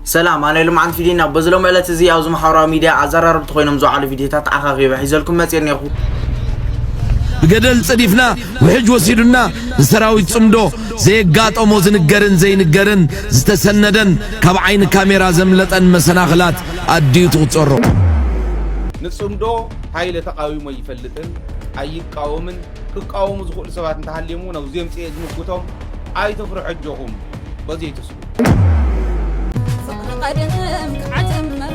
ሰላም፣ ኣነ ሎምዓንቲ ፊዴና። በዚ ሎም ዕለት እዚ ኣብዚ ማሕበራዊ ሚድያ ኣዘራረብቲ ኮይኖም ዝውዓሉ ቪድዮታት ዓኻኺበ ሒዘልኩም መፅእ እኒኹ። ብገደል ጸዲፍና ውሕጅ ወሲዱና ንሰራዊት ጽምዶ ዘየጋጠሞ ዝንገርን ዘይንገርን ዝተሰነደን ካብ ዓይኒ ካሜራ ዘምለጠን መሰናኽላት ኣዲኡ ትቑጸሮ። ንጽምዶ ሃይለ ተቃዊሞ ይፈልጥን ኣይቃወምን። ክቃወሙ ዝኽእሉ ሰባት እንተሃልዮም እውን ኣብዚ የምጽኤ ዝምጉቶም ኣይትፍርሑ ኣጆኹም በዚ ኣይትስጉ። ፍቕሪ ቀደም ክዓትመር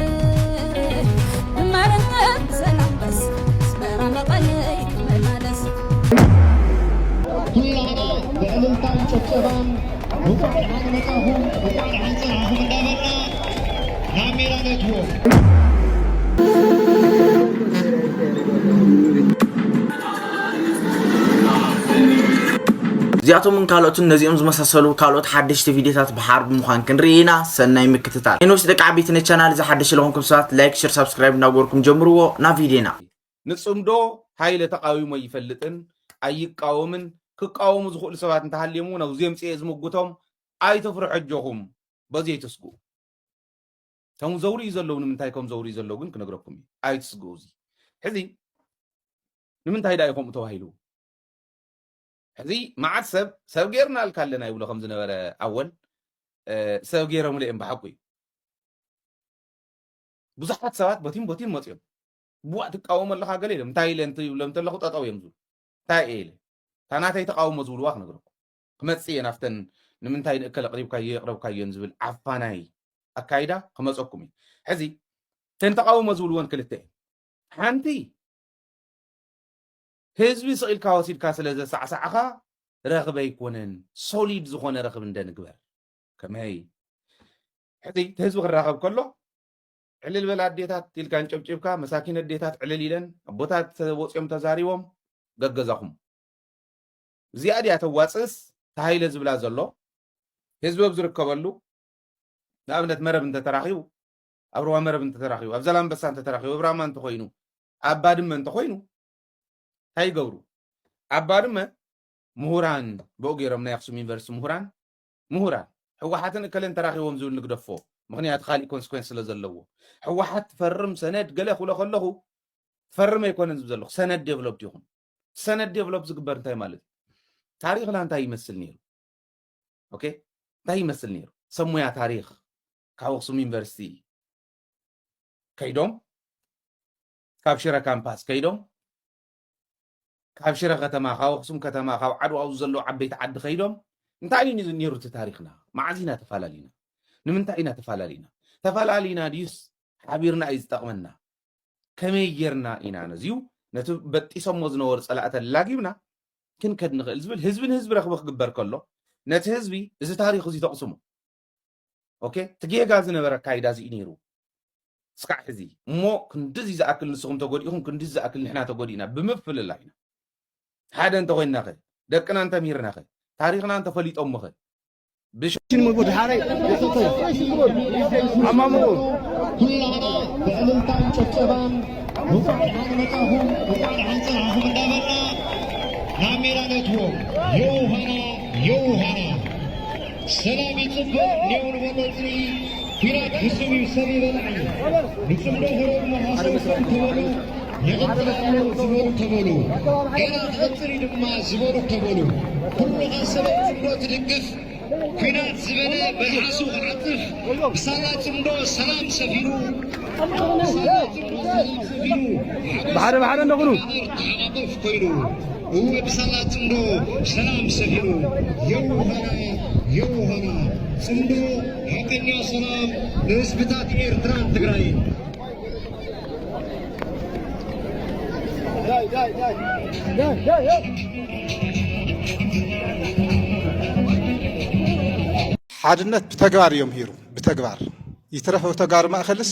እመርነት ብሰላም በስ ኣስመራ መቐለይ ክመላለስ ኩላህና ብዕልልታን ጭብጨባን እንኳዕ ደሓን መጻኹም እንኳዕ ደሓን ጸናኹም እንዳበልና ናብ ሜዳ ነእትዎም። እዚኣቶምን ካልኦትን ነዚኦም ዝመሳሰሉ ካልኦት ሓደሽቲ ቪድዮታት ብሓር ብምዃን ክንርኢ ኢና። ሰናይ ምክትታል። ኤንወስ ደቂ ዓበይቲ ነቻናል እዚ ሓደሽ ለኹንኩም ሰባት ላይክ፣ ሸር፣ ሳብስክራይብ እናገበርኩም ጀምርዎ። ናብ ቪድዮና። ንጽምዶ ሃይለ ተቃዊሞ ይፈልጥን ኣይቃወምን። ክቃወሙ ዝኽእሉ ሰባት እንተሃልዮም እውን ኣብዚ የምጽኤ ዝምጉቶም ኣይትፍርሑ ኣጆኹም በዚ ኣይትስጉ። ከም ዘውርዩ ዘለዉ ንምንታይ ከም ዘውርዩ ዘለዉ ግን ክነግረኩም እዩ። ኣይትስግኡ። እዚ ሕዚ ንምንታይ ደኣ እዩ ከምኡ ተባሂሉ? ሕዚ መዓት ሰብ ሰብ ገይርና ኣልካ ኣለና ይብሎ ከም ዝነበረ ኣወል ሰብ ገይሮምሉ እዮም ብሓቁ እዩ። ብዙሓት ሰባት በቲን በቲን መፅዮም ብዋእ ትቃወሞ ኣለካ ገለ ኢሎም እንታይ ኢለ ይብሎም ተለኹ ጠጠው እዮም ዝብሉ እንታይ እየ ኢለ እታ ናተይ ተቃውሞ ዝብልዋ ክነግረኩም ክመፅእ እየ ናብተን ንምንታይ ንእከለ ኣቅሪብካዮ የቅረብካዮን ዝብል ዓፋናይ ኣካይዳ ክመፀኩም እዩ። ሕዚ እተን ተቃውሞ ዝብልወን ክልተ እየን። ሓንቲ ህዝቢ ስቕ ኢልካ ወሲድካ ስለ ዘሳዕሳዕኻ ረኽቢ ኣይኮነን፣ ሶሊድ ዝኾነ ረኽቢ እንደ ንግበር። ከመይ? ሕዚ እቲ ህዝቢ ክራኸብ ከሎ ዕልል በል ኣዴታት ኢልካ እንጨብጭብካ መሳኪን ኣዴታት ዕልል ኢለን ኣቦታት ወፂኦም ተዛሪቦም ገገዛኹም። እዚኣ ድያ ተዋፅእስ ተሃይለ ዝብላ ዘሎ ህዝቢ ኣብ ዝርከበሉ ንኣብነት መረብ እንተተራኺቡ ኣብ ሩባ መረብ እንተተራኺቡ ኣብ ዘላንበሳ እንተተራኺቡ ኣብ ራማ እንተኾይኑ ኣብ ባድመ እንተኾይኑ እንታይ ይገብሩ ኣብ ባድመ ምሁራን ብኡ ገይሮም ናይ ኣክሱም ዩኒቨርሲቲ ምሁራን ምሁራን ህወሓትን እከለን ተራኺቦም ዝብል ንግደፎ ምክንያቱ ካሊእ ኮንስኮንስ ስለ ዘለዎ ህወሓት ትፈርም ሰነድ ገለ ክብሎ ከለኹ ትፈርም ኣይኮነን ዝብል ዘለኹ ሰነድ ዴቨሎፕ ይኹን ሰነድ ዴቨሎፕ ዝግበር እንታይ ማለት እዩ ታሪኽና እንታይ ይመስል ነይሩ ኦኬ እንታይ ይመስል ነይሩ ሰብ ሙያ ታሪኽ ካብ ኣክሱም ዩኒቨርሲቲ ከይዶም ካብ ሽረ ካምፓስ ከይዶም ካብ ሽረ ከተማ ካብ ኣክሱም ከተማ ካብ ዓድዋ ኣብዚ ዘለዉ ዓበይቲ ዓዲ ከይዶም እንታይ እዩ ነይሩ እቲ ታሪኽና መዓዝ ኢና ተፈላለዩና ንምንታይ ኢና ተፈላለዩና ተፈላለዩና ድዩስ ሓቢርና እዩ ዝጠቕመና ከመይ ጌርና ኢና ነዚዩ ነቲ በጢሶሞ ዝነበሩ ፀላእቲ ኣላጊብና ክንከድ ንኽእል ዝብል ህዝቢ ንህዝቢ ረኽቢ ክግበር ከሎ ነቲ ህዝቢ እዚ ታሪኽ እዚ ተቕስሞ ኦኬ እቲ ጌጋ ዝነበረ ኣካይዳ እዚ እዩ ነይሩ ስካዕ ሕዚ እሞ ክንድዚ ዝኣክል ንስኹም ተጎዲእኹም ክንድዚ ዝኣክል ንሕና ተጎዲእና ብምፍልላይ ኢና ሓደ እንተኮይንናኸ ደቅና እንተምሂርናኸ ታሪኽና እንተፈሊጦሞኸ ብሽ ሽን ምግቡ ድሓረይ ኣማምኡ ኩላና ብዕልልታን ጭብጨባን እንኳዕ ደሓን መጻኹም እንኳዕ ደሓን ጸናኹም እንዳበልና ናብ ሜዳ ነእትዎም የውሃና የውሃና ሰላም ይጽብቕ ኔው ንበሎ ጽሪ ኲናት ህሱም እዩ ሰብ ይበላዕ እዩ ንጽምዶ ህረብ መሃሰብ ከም ተበሉ ይቕጽል ኣሎ ዝበሉ ተበሉ ገና ክቕጽል እዩ ድማ ዝበሉ ተበሉ ኩሉኻ ሰበብ ጽምዶ ትድግፍ ኲናት ዝበለ መልሓሱ ክዓጽፍ ብሳላ ጽምዶ ሰላም ሰፊኑ ብሳላ ጽምዶ ሰላም ሰፊኑ ብሓደ ብሓደ እንደኹኑ ተሓቋቆፍ ኮይኑ እወ ብሳላ ጽምዶ ሰላም ሰፊኑ የውሃና የውሃና ጽምዶ ሓቀኛ ሰላም ንህዝብታት ኤርትራን ትግራይን ሓድነት ብተግባር እዮም ሂሩ ብተግባር ይትረፍ ኣብ ተጋሩ ማእኸልስ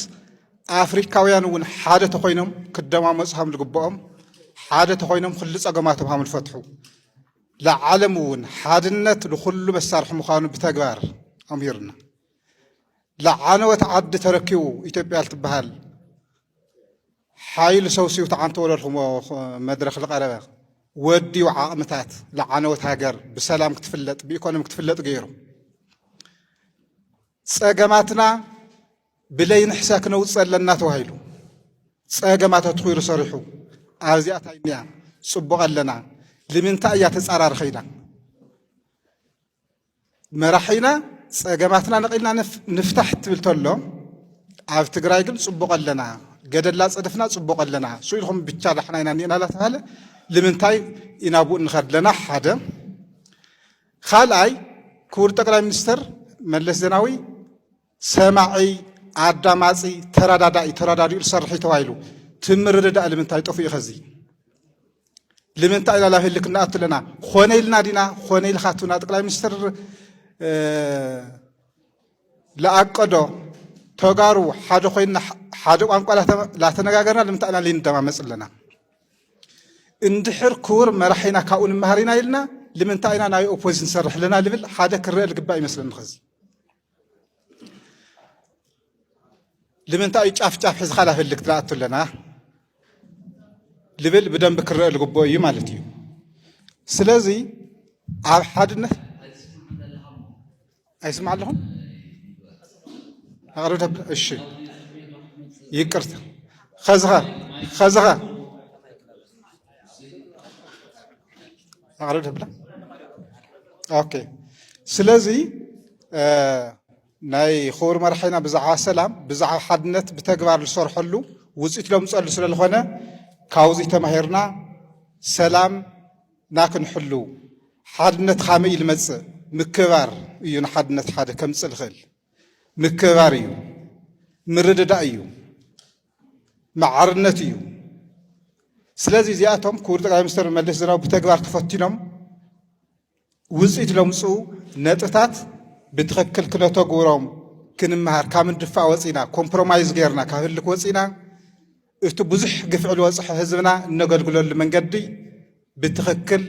ኣፍሪካውያን እውን ሓደ ተኾይኖም ክደማመፁ ሃም ዝግብኦም ሓደ ተኾይኖም ክሉ ፀገማቶም ሃም ዝፈትሑ ለዓለም እውን ሓድነት ንኹሉ መሳርሒ ምዃኑ ብተግባር ኣምሂሩና። ለዓነወት ዓዲ ተረኪቡ ኢትዮጵያ ልትበሃል ሓይሉ ሰውሲው ተዓንተ ወለድኹም መድረኽ ዝቐረበ ወዲው ዓቕምታት ለዓነወት ሃገር ብሰላም ክትፍለጥ ብኢኮኖሚ ክትፍለጥ ገይሩ። ጸገማትና ብለይ ንሕሰ ክነውፅእ ኣለና ተባሂሉ ፀገማት ኣትኹሩ ሰሪሑ ኣብዚኣ ታይ እኒኣ ፅቡቕ ኣለና። ልምንታይ እያ ተፃራሪ ኸይዳ መራሒና ፀገማትና ነቒልና ንፍ- ንፍታሕ ትብል ተሎ ኣብ ትግራይ ግን ፅቡቕ ኣለና። ገደላ ፀድፍና ፅቡቕ ኣለና። ስኡ ኢልኩም ብቻ ዳሕና ኢና እኒና እናተባሃለ ልምንታይ ኢና ብኡ እንኸድ ኣለና ሓደ። ካልኣይ ክቡር ጠቅላይ ሚኒስትር መለስ ዜናዊ ሰማዒ ኣዳማፂ ተረዳዳኢ ተረዳዲኡ ዝሰርሕ እዩ ተባሂሉ ትምርድዳእ ልምንታይ ጠፍኡ ከዚ ልምንታይ ኢና ናብ ህልክ እንኣቱ ኣለና? ኾነ ኢልና ዲና ኾነ ኢልካ ትብና ጠቅላይ ሚኒስትር ለኣቀዶ ተጋሩ ሓደ ኮይንና ሓደ ቋንቋ ላተነጋገርና ልምንታይ ኢና ልንደማመፅ ኣለና? እንድሕር ክቡር መራሒና ካብኡ ንመሃር ኢና ኢልና ልምንታይ ኢና ናይ ኦፖዚት ንሰርሕ ኣለና ልብል ሓደ ክረአ ልግባእ ይመስለኒ። ከዚ ልምንታይ እዩ ጫፍ ጫፍ ሒዝካ ናብ ህልክ ትኣቱ ኣለና ልብል ብደንብ ክረአ ልግብኦ እዩ ማለት እዩ። ስለዚ ኣብ ሓድነት ኣይስማዕ ኣለኹም ኣቅርብ ተብል እሺ ይቅርታ ኸዝኻ ኸዝኻ ኣቅርብ ተብላ ኦኬ ስለዚ ናይ ክቡር መራሒና ብዛዕባ ሰላም ብዛዕባ ሓድነት ብተግባር ዝሰርሐሉ ውፅኢት ለምፀሉ ስለዝኾነ ካብዚ ተማሂርና ሰላም ናክንሕሉ ሓድነት ካመይ እዩ ልመፅእ ምክባር እዩ ንሓድነት ሓደ ከምፅእ ልኽእል ምክባር እዩ ምርድዳእ እዩ ማዕርነት እዩ ስለዚ እዚኣቶም ክቡር ጠቅላይ ሚኒስትር መለስ ዜናዊ ብተግባር ተፈቲኖም ውፅኢት ለምፅኡ ነጥታት ብትኽክል ክነተግብሮም ክንመሃር ካብ ምድፋእ ወፂና ኮምፕሮማይዝ ገይርና ካብ ህልክ ወፂና እቲ ብዙሕ ግፍዒ ልወፅሐ ህዝብና እነገልግለሉ መንገዲ ብትኽክል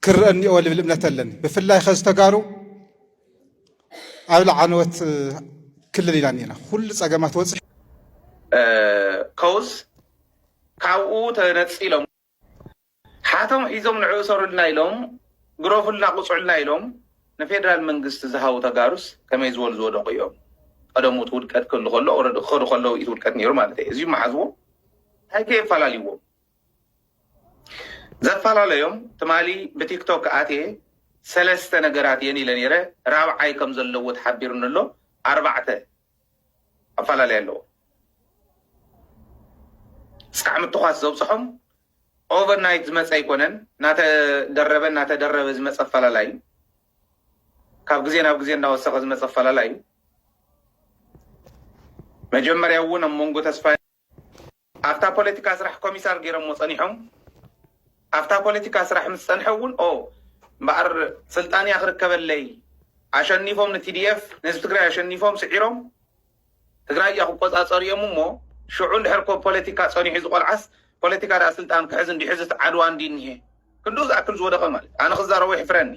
ክረአ እኒኦ ልብል እምነት ኣለኒ። ብፍላይ ኸዚ ተጋሩ ኣብ ለዓንወት ክልል ኢና እኒና ኩሉ ፀገማት ወፅሑ ከውዝ ካብኡ ተነፂሎም ሓቶም ሒዞም ንዕኡ ሰሩልና ኢሎም ግረፉልና ቁፅዑልና ኢሎም ንፌደራል መንግስቲ ዝሃቡ ተጋሩስ ከመይ ዝበሉ ዝወደቁ እዮም። ቀደሙ እቲ ውድቀት ክህሉ ከሎ ክኸዱ ከለዉ እቲ ውድቀት ነይሩ ማለት እዩ። እዚዩ መሓዝዎ እንታይ ከየፈላለይዎም ዘፈላለዮም ትማሊ ብቲክቶክ ኣትየ ሰለስተ ነገራት እየን ኢለ ነይረ። ራብዓይ ከም ዘለዎ ተሓቢሩኒ ኣሎ። ኣርባዕተ ኣፈላለይ ኣለዎ። ፃዕ ምትኳስ ዘብፅሖም ኦቨርናይት ዝመፀ ኣይኮነን። እናተደረበ እናተደረበ ዝመፀ ኣፈላላይ እዩ። ካብ ግዜ ናብ ግዜ እናወሰኸ ዝመፀ ኣፈላላይ እዩ። መጀመርያ እውን ኣብ መንጎ ተስፋ ኣብታ ፖለቲካ ስራሕ ኮሚሳር ገይሮሞ ፀኒሖም ኣብታ ፖለቲካ ስራሕ ምስ ፀንሐ እውን ኦ እምበኣር ስልጣን እያ ክርከበለይ ኣሸኒፎም ን TDF ንህዝቢ ትግራይ ኣሸኒፎም ስዒሮም ትግራይ እያ ክቆፃፀሩ እዮም እሞ ሽዑ እንድሕር ኮ ፖለቲካ ፀኒሑ ዝቆልዓስ ፖለቲካ ደኣ ስልጣን ክሕዝ እንዲሕዝስ ዓድዋ እንዲ እኒሀ ክንድኡ ዝኣክል ዝወደቐ ማለት ኣነ ክዛረቦ ይሕፍረኒ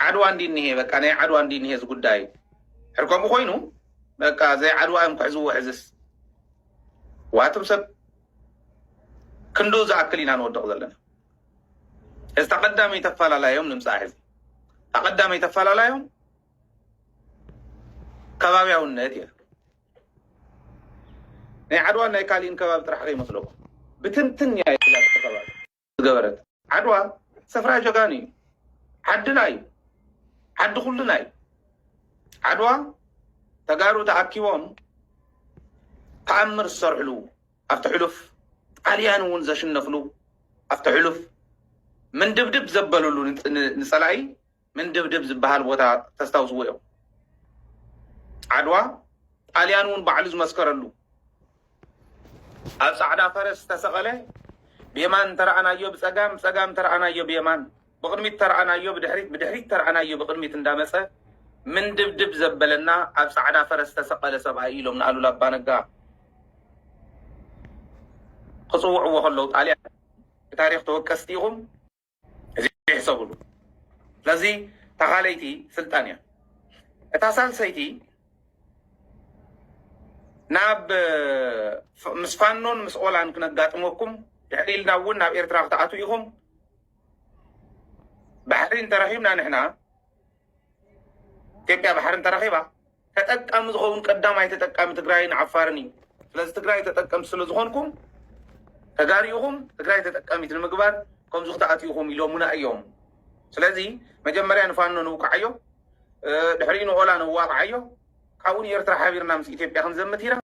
ዓድዋ እንዲ እኒሀ በቃ ናይ ዓድዋ እንዲ እኒሀ እዚ ጉዳይ ሕር ከምኡ ኮይኑ በቃ ዘይ ዓድዋ እዮም ክሕዝዎ ሕዝስ ዋትም ሰብ ክንድኡ ዝኣክል ኢና ንወድቕ ዘለና። እዚ ተቐዳመይ ተፈላላዮም ንምፃእ ሕዚ ተቐዳመይ ተፈላላዮም ከባብያውነት እያ። ናይ ዓድዋን ናይ ካሊእን ከባቢ ጥራሕ ከይመስለኩም ብትንትን እያ ኢላ እቲ ከባቢ ዝገበረት። ዓድዋ ስፍራ ጀጋኑ እዩ። ዓድና እዩ። ዓዲ ኩልና እዩ። ዓድዋ ተጋሩ ተኣኪቦም ተኣምር ዝሰርሕሉ ኣብቲ ሕሉፍ ጣልያን እውን ዘሽነፍሉ ኣብቲ ሕሉፍ ምንድብድብ ዘበሉሉ ንፀላኢ ምንድብድብ ዝበሃል ቦታ ተስታውስዎ እዮም። ዓድዋ ጣልያን እውን ባዕሉ ዝመስከረሉ ኣብ ፃዕዳ ፈረስ ዝተሰቐለ ብየማን እንተረኣናዮ ብፀጋም ብፀጋም እንተረኣናዮ ብየማን ብቕድሚት ተረኣናዮ ብድሕሪት ብድሕሪት ተረኣናዮ ብቕድሚት እንዳመፀ ምንድብድብ ዘበለና ኣብ ፃዕዳ ፈረስ ዝተሰቐለ ሰብኣይ ኢሎም ንኣሉላ ኣባነጋ ክፅውዕዎ ከለዉ ጣልያን ብታሪክ ተወቀስቲ ኢኹም እዚ ሕሰብሉ። ስለዚ እታ ካልኣይቲ ስልጣን እያ። እታ ሳልሰይቲ ናብ ምስ ፋኖን ምስ ኦላን ክነጋጥመኩም ድሕሪ ኢልና እውን ናብ ኤርትራ ክትኣትዉ ኢኹም። ባሕሪ እንተረኺብና ንሕና ኢትዮጵያ ባሕሪ እንተረኺባ ተጠቃሚ ዝኸውን ቀዳማይ ተጠቃሚ ትግራይን ዓፋርን እዩ። ስለዚ ትግራይ ተጠቀምቲ ስለ ዝኾንኩም ተጋሩ ኢኹም፣ ትግራይ ተጠቃሚት ንምግባር ከምዚ ክትኣትዩ ኢኹም ኢሎሙና እዮም። ስለዚ መጀመርያ ንፋኖ ንውቃዓዮ፣ ድሕሪኡ ንኦላ ንዋቃዓዮ፣ ካብኡ ንኤርትራ ሓቢርና ምስ ኢትዮጵያ ክንዘምት ኢና።